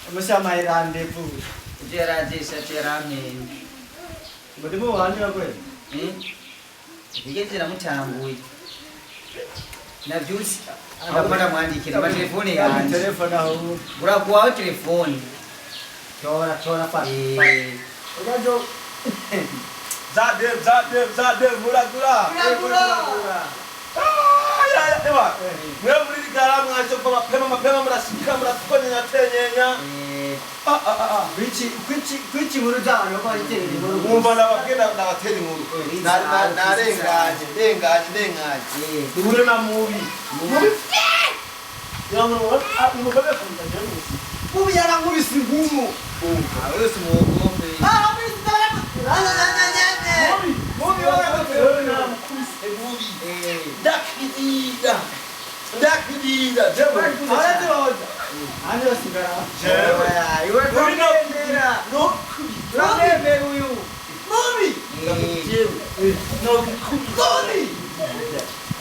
Umushyamaye randevu. Ivyo yarajesha ati yarampenda. Ngo ndimo wandira kweli. Bigeze namutanguye. Navyutse agomba ndamwandikira ama telefone yanje. Telefone aho. Urakuwaho telefone. Tora tora fata. Urajo. Zadev, zadev, zadev, muragura. Muragura. Ah, ewa. Mwe muri rigara mwaje kuva mapema mapema murashika muratukonya tenyenya. Ah ah ah. Kwici kwici kwici inkuru zanyu ko itera inkuru. Mwumva nababwira nabatera inkuru. Narenganye, ndenganye, ndenganye. Duhure na mubi. Mubi. Yangu umugabo akunda jewe. Mubi yarankubise ingumu. Wese umuwogombe. Ah, Mubi, mubi wewe namukubise mubi. Ndakirira. Ndakirira jewe. Arazoza. Hano sigara. Jewe. Iwe twamwemera. No. Turamwemera uyu. Mubi. Jewe. No Mubi.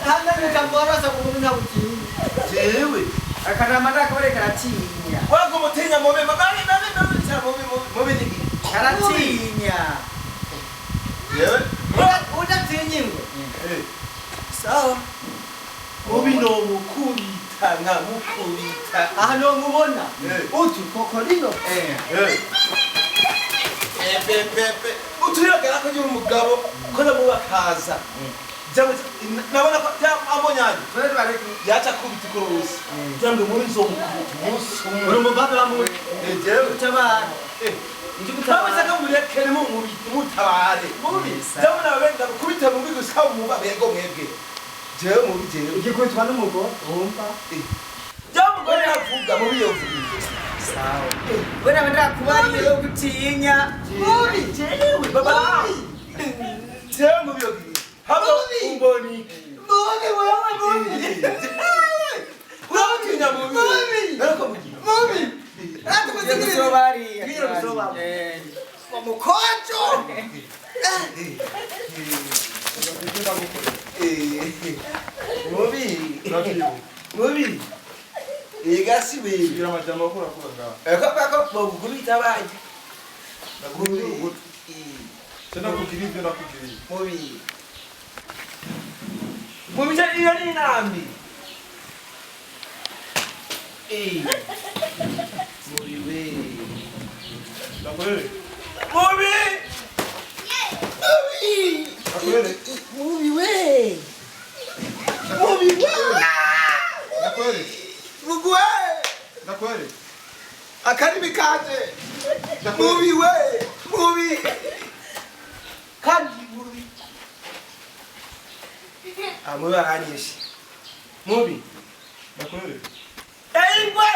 Hano nikamworosa kumuntu ntabutinya. Jewe. Akanama ndakabare karatinya. Wago mutinya mubi mabari nabi nabi mubi mubi ni. Karatinya. Jewe. Udatinya ingwe. Sawa. Mubi no mukubita nka mukubita. Aha no mubona. Utu kokorino. Pepe. Utuyagara ko umugabo ko namubakaza. Jamwe nabona ko ambonyaje. Yacha kubita ikorosi. Jamwe muri zo mukubita umunsi umwe. Uri umubaba wa mubi. Jewe. Utabara. Ntabwo saka murekere mu mubi mutabare. Mubi. Jamwe nabenga kubita mubi gusa muba bego mwebwe. Jewe mubi jewe. Igikubitwa n'umugore wumva. Jamwe mugore navuga mubi yovuga. Sawa. We nawe ndakubariye yo gutinya. Mubi. Jewe baba. Jewe mubi yovuga. Habo umboni. Mubi wewe mubi. Urabutinya mubi. Mubi. Narako mugi. Mubi. Tugiye Tugiye gusoba. Umukojo. Mubi. Mubi. Igasi we. Kugira amajambo akora kuba ngaho. Eko ko bogubita baje. Mubi. Sinakugiriye ibyo nakugiriye. Mubi. Mubi iyo ni inambi. Mubi we. Ndakorere. Mubi. Mubi. Ndakorere. Mubi we. Mubi we. Ndakorere. Mugwe. Ndakorere. Akarimi kaje. Mubi we. Mubi. Kandi mubi. Ah, mubi aranyishe. Mubi. Ndakorere. Ingwe.